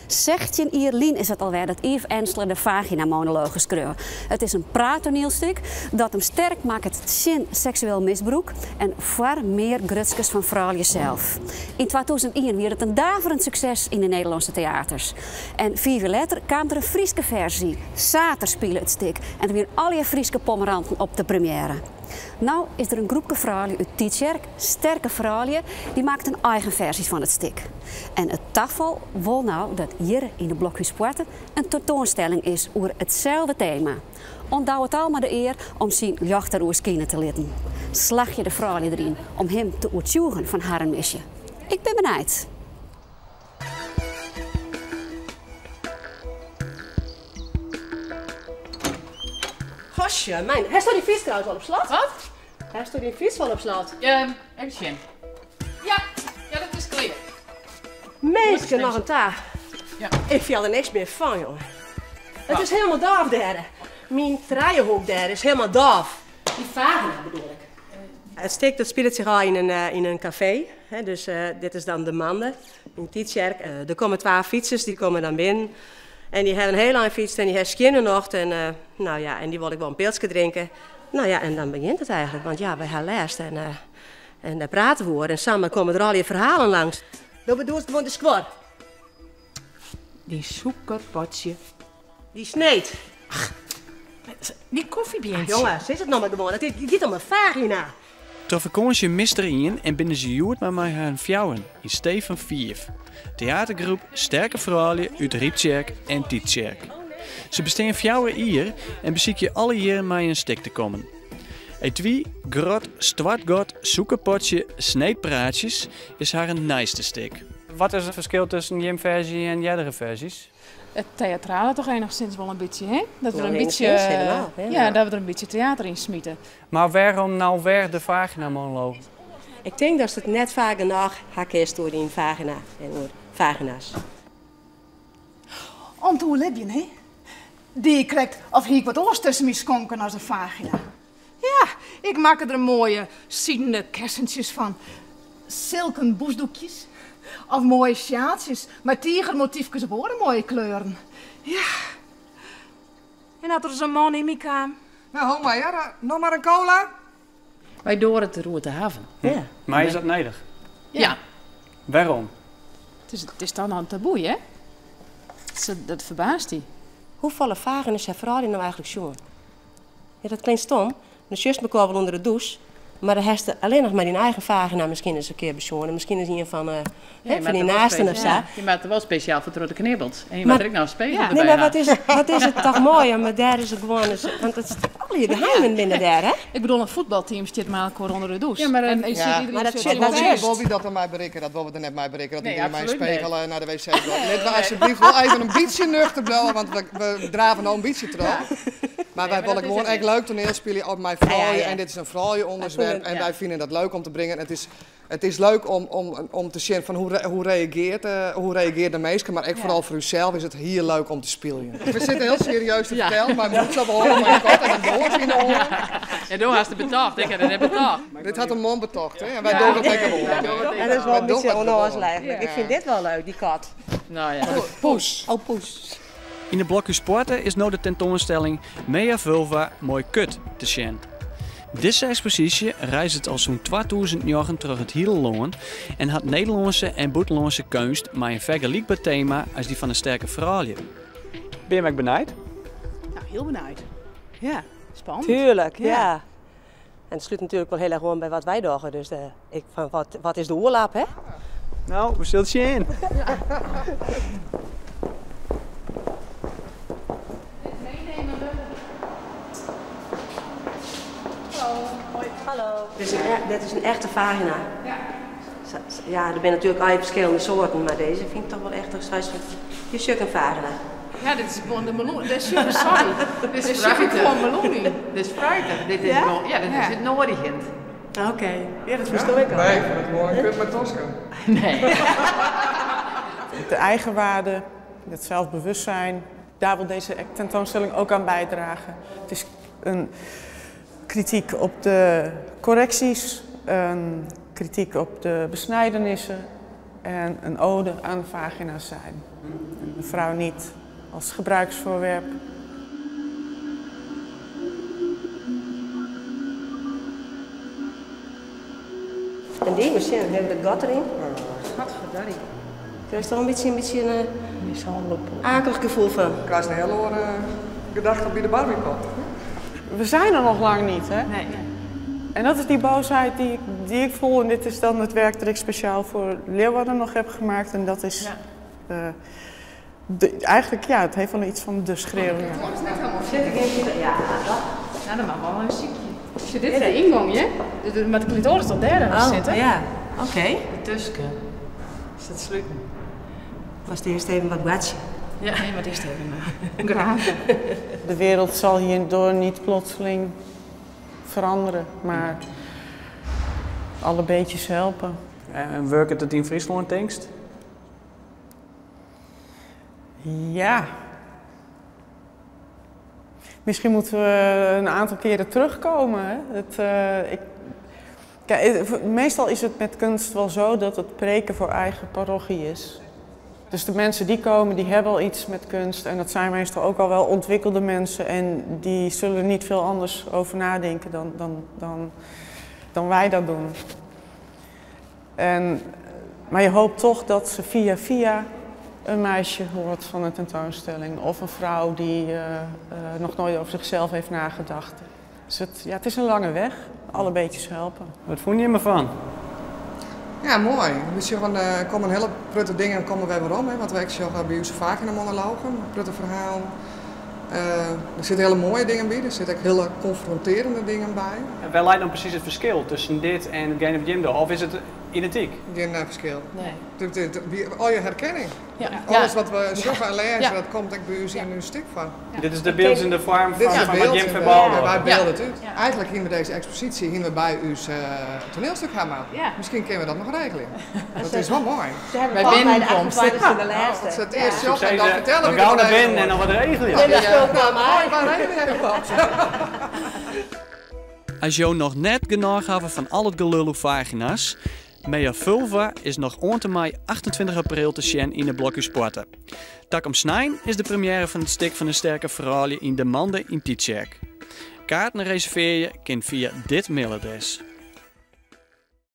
Sechtjin jier lyn is it alwer dat Yves Enzler de Vaginamonologen skreau. It is in praattoanielstik dat him sterk makket tsjin seksueel misbrûk en foar mear grutskens fan froulju sels. Yn 2001 wie it in daverend sukses yn de Nederlânske teaters. En fiif jier letter kaam der in Fryske ferzy, Sater spile it stik en der wiene allegear Fryske pommeranten op de premjêre. No is der in groepke froulju út Tytsjerk, Sterke Froulju, dy makket in eigen ferzy fan it stik. En it tafal wol no dat hjir yn de Blokhúspoarte in tentoanstelling is oer itselde tema. Oan Douwe Talma de ear om syn ljocht deroer skine te litten. Slagje de froulju deryn om him te oertsjûgen fan harren misje? Ik bin benijd. Gosje, mijn. Hast dyn fyts trouwens al op slot? Wat? Hast dyn fyts al op slot? Ja, even sjen. Ja, ja, dat is klear. Minsken, noch in ta. Ja. Ik fiel der niks mear fan, jonge. It is hielendal dôf dêr. Myn trijehoek dêr is hielendal dôf. Dy fagina bedoel ik. It stik dat spilet sich ôf yn in kafee. Dus dit is dan de Mande yn Tytsjerk. Der komme twa fytsers, dy komme dan binnen. En dy hawwe in hiel ein fytst en dy hawwe skjinne nocht. En, no ja, en dy wolle ek wol in pilske drinke. No ja, en dan begjint it eigentlik. Want ja, wy ha lêst en dêr prate we oer. En samar komme der allegear ferhalen langs. Do bedoelst gewoan de skuor. Dyn sûkerpotsje. Dy sneed. Ach, dyn kofjebeantsje. Jonge, sis it no mar gewoan. It giet om in fagina. Troch fakânsje mist der ien en binne se hjoed mar mei harren fjouweren yn stee fan fiif. Teatergroep Sterke Froulju út Ryptsjerk en Tytsjerk. Se bestean 4 jier en besykje alle jierren mei in stik te kommen. Etui, grot, stoartgat, sûkerpotsje, sneedpraatsjes is harren nijste stik. Wat is it ferskil tusken jim ferzje en eardere ferzjes? It teatrale toch enigszins wol in bytsje, hè? Dat we der in Nou, bytsje, enigszins helemaal, ja. ja, dat we der in bytsje teater yn smite. Mar wêrom no wer de vaginamonoloog? Ik tink datst it net faak genôch ha kinst oer dyn fagina en oer vagina's. Om te oerlibjen, hè? Die ik krekt of hie ik wat oars tusken myn skonken as in fagina. Ja, ik makke der moaie sidene kessentsjes fan, silken bûsdoekjes of moaie sjaaltsjes mei tigermotyfkes of oare moaie kleuren. Ja. En as der ris in man yn my kaam? No, ho mar hear, noch mar in kola? Wy doare it deroer te hawwen. Ja. Mar is dat nedich? Ja. Wêrom? It is toch noch in taboe, hè? Dat ferbaast dy. Hoefolle fagina's ha froulju no eigentlik sjoen? Ja, dat klinkt stom. Dan sjochst mekoar wol ûnder de dûs, mar dan hast allinnich mar dyn eigen fagina miskien ris in kear besjoen en miskien ris ien fan, hè, fan dyn naasten of sa. Je moatte der wol spesjaal foar troch de knibbels. En je moatte der ek noch in spegel derby Nee, mar ha. wat is it toch moai om dêr ris gewoan ris, want it is allegear geheimen binne dêr, hè? Ik bedoel, in fuotbalteam stiet mei elkoar ûnder de dûs. Ja, mar En Ja, iedereen maar dat zit zit- in dat de zit- rest. Wol wy dat dermei berikke, dat wolle we der net mei berikke, dat Nee, iedereen mei in absoluut spegel net. nei de wc giet. Litte we alsjeblieft wol even in bytsje nuchter bliuwe, want we drave no in bytsje troch. Mar wy wolle gewoan ek leuk toanielspylje op mei froulju en dit is in froulju-ûnderwerp en wy fine dat leuk om te bringen. It is leuk om te sjen fan hoe reageart de minsken, mar ek foaral foar ússels is it hiel leuk om te spyljen. We sitte hiel serieus te fertellen, mei mûtse op 'e holle, mei in kat en in doas yn 'e hân. Ja, do hast it betocht, ik ha it net betocht. Dit hat in man betocht, hè, en wy dogge it ek gewoan. Ja, dat is wol in bytsje ûnnoazel eigentlik. Ik fyn dit wol leuk, dy kat. No ja. Poes. Oh, poes. Yn de Blokhúspoarte is no de tentoanstelling Mea Vulva Mooi Kut te sjen. Dizze eksposysje reizget al sûnt 2009 troch it hiele lân en hat Nederlânske en bûtenlânske keunst mei in fergelykber tema as dy fan de Sterke Froulju. Binne jim ek benijd? Nou, hiel benijd. Ja, spannend. Tuurlijk, ja. En it slút natuerlik wol hiel erch oan by wat wy dogge. Dus ik fan wat is de oerlap, hè? No, we sille it sjen. Hallo. Dit is in echte fagina. Ja, der binne natuerlik allegear ferskillende soarten, mar dizze fyn ik toch wol echt in soart fan, je sjocht in fagina. Ja, dit is gewoan de meloen. Dit is super, sorry. Dit is Dit is gewoan meloen yn. Dit is fruitich. Dit is gewoan, ja, dit is it noadigjend. Oké, ja, dat fersto ik al. Nee, ik fyn it gewoan in kut mei tosken. Nee. De eigenwaarde, het zelfbewustzijn, daar wil deze tentoonstelling ook aan bijdragen. Het is een kritiek op de correcties, een kritiek op de besnijdenissen en een ode aan vagina's zijn. En de vrouw niet als gebruiksvoorwerp. En dy, we sjen, hebben we dat gat deryn. Gadverdarrie. Krijst der al in bytsje in akelich gefoel fan. Krijst in hiel oare gedachte by de Barbiepop. We zijn er nog lang niet, hè? Nee. En dat is die boosheid die ik voel. En dit is dan het werk dat ik speciaal voor Leeuwarden nog heb gemaakt. En dat is... eigenlijk, ja, het heeft wel iets van de schreeuw. Ja. Het is net helemaal Zit ik in? Ja, dat. Nou, dat mag wel een ziekje. Zit dit de ingang, hè? Maar de clitoris is toch derde oh, zitten? Ja, oké. Okay. De tusken. Is dat sluiten? Was het eerst even wat watje? Ja, nee, maar het eerst even graven. De wereld zal hierdoor niet plotseling veranderen, maar alle beetjes helpen. En werkt het in Friesland, denkst? Ja. Misschien moeten we een aantal keren terugkomen. Hè? Kijk, meestal is het met kunst wel zo dat het preken voor eigen parochie is. Dus de mensen die komen, die hebben al iets met kunst. En dat zijn meestal ook al wel ontwikkelde mensen. En die zullen er niet veel anders over nadenken dan wij dat doen. Maar je hoopt toch dat ze via via een meisje hoort van een tentoonstelling. Of een vrouw die nog nooit over zichzelf heeft nagedacht. Dus het is een lange weg. Alle beetjes helpen. Wat vond je ervan? Ja, mooi. We zeggen, er komen hele prutte dingen komen wij weer om. Hè, want wij zeggen bij ons vaak in de monologen, een prutte verhaal. Er zitten hele mooie dingen bij, er zitten ook hele confronterende dingen bij. En waar lijkt dan precies het verschil tussen dit en het Game of Jimdo? Of is het identiek? Geen verschil. Nee. Al je herkenning. Ja. Alles wat we zeggen en lezen, ja. Dat komt ook bij u in uw stuk van. Ja. Dit is de beelds in de vorm van wat Jim Verbaal. Ja, wij beelden het uit. Ja. Eigenlijk hier met deze expositie hier we bij uw toneelstuk gaan maken. Ja. Misschien kunnen we dat nog regelen. Dat is wel mooi. Bij binnenkomst. De laatste. Dat ze het eerst zelf en dan vertellen. We gaan naar binnen en dan wat regelen. Ja, dat is ook wel mooi. Waar regelen wat? Als jou nog net genoeg hebben van al het gelul op vagina's, Mea Vulva is nog oant mei 28 april te zien in de Blokhúspoarte. Tak om snijn is de première van het stik van de sterke verhalen in de Mande in Tytsjerk. Kaarten reserveer je kan via dit mailadres.